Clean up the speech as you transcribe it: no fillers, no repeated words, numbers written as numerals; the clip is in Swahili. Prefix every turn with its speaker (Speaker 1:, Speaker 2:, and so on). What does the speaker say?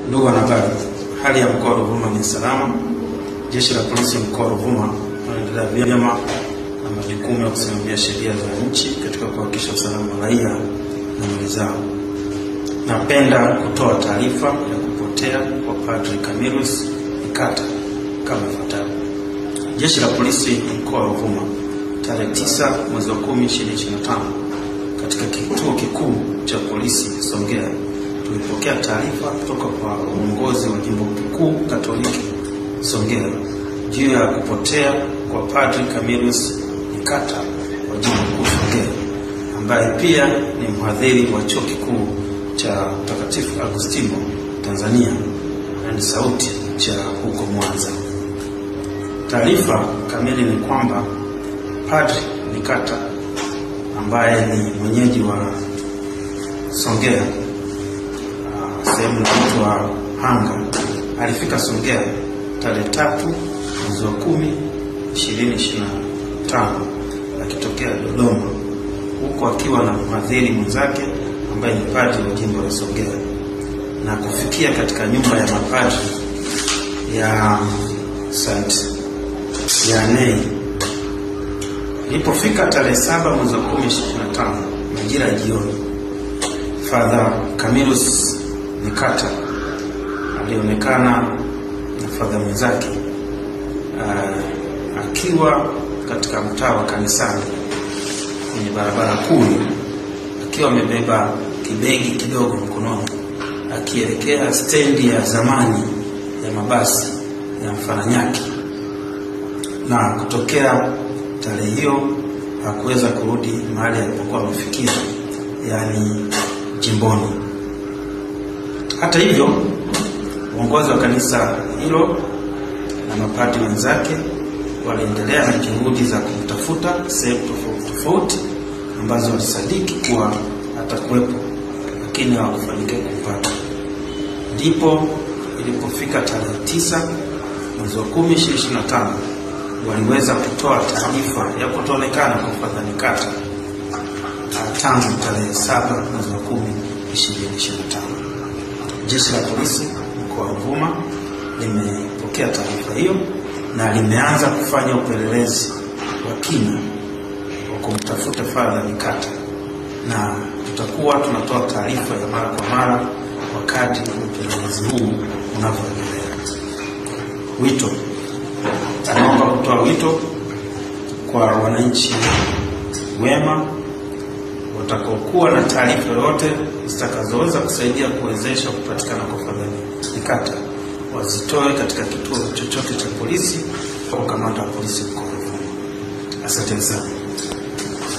Speaker 1: Ndugu wanahabari, hali ya mkoa wa Ruvuma ni salama. Jeshi la Polisi mkoa wa Ruvuma wanaendelea vyema na majukumu ya kusimamia sheria za nchi katika kuhakikisha usalama wa raia na mali zao. Napenda kutoa taarifa ya kupotea kwa Padri Camillus Nikata kama ifuatavyo. Jeshi la Polisi mkoa wa Ruvuma tarehe 9 mwezi wa 10 2025 katika kituo kikuu cha polisi Songea tulipokea taarifa kutoka kwa uongozi wa Jimbo Kuu Katoliki Songea juu ya kupotea kwa Padri Camillus Nikata wa Jimbo Kuu Songea, ambaye pia ni mhadhiri wa Chuo Kikuu cha Mtakatifu Agustino Tanzania na Sauti cha huko Mwanza. Taarifa kamili ni kwamba Padri Nikata ambaye ni mwenyeji wa Songea, sehemu inaitwa Hanga, alifika Songea tarehe 3 mwezi wa 10 2025 akitokea Dodoma, huko akiwa na mhadhiri mwenzake ambaye ni padri wa jimbo la Songea, na kufikia katika nyumba ya mapadri ya St. Vianney. Ilipofika tarehe 7 mwezi wa 10 2025 majira ya jioni, Father Camillus Nikata alionekana na fadha mwenzake akiwa katika mtaa wa kanisani kwenye barabara kuu, akiwa amebeba kibegi kidogo mkononi, akielekea stendi ya zamani ya mabasi ya Mfaranyaki, na kutokea tarehe hiyo hakuweza kurudi mahali alipokuwa amefikia, yani jimboni. Hata hivyo, uongozi wa kanisa hilo na mapadri wenzake waliendelea na juhudi za kumtafuta sehemu tofauti tofauti ambazo walisadiki kuwa atakuwepo, lakini hawakufanikiwa kumpata. Ndipo ilipofika tarehe 9 mwezi wa 10 2025 waliweza kutoa taarifa ya kutoonekana kwa Padri Nikata tangu tarehe 7 mwezi wa 10 2025. Jeshi la Polisi mkoa wa Ruvuma limepokea taarifa hiyo na limeanza kufanya upelelezi wa kina wa kumtafuta Padri Nikata, na tutakuwa tunatoa taarifa ya mara kwa mara wakati upelelezi huu unavyoendelea. Wito, naomba kutoa wito kwa wananchi wema watakaokuwa na taarifa yoyote zitakazoweza kusaidia kuwezesha kupatikana kwa Padri Nikata wazitoe katika kituo chochote cha polisi au kamanda wa polisi mkoa wa Ruvuma. Asante sana.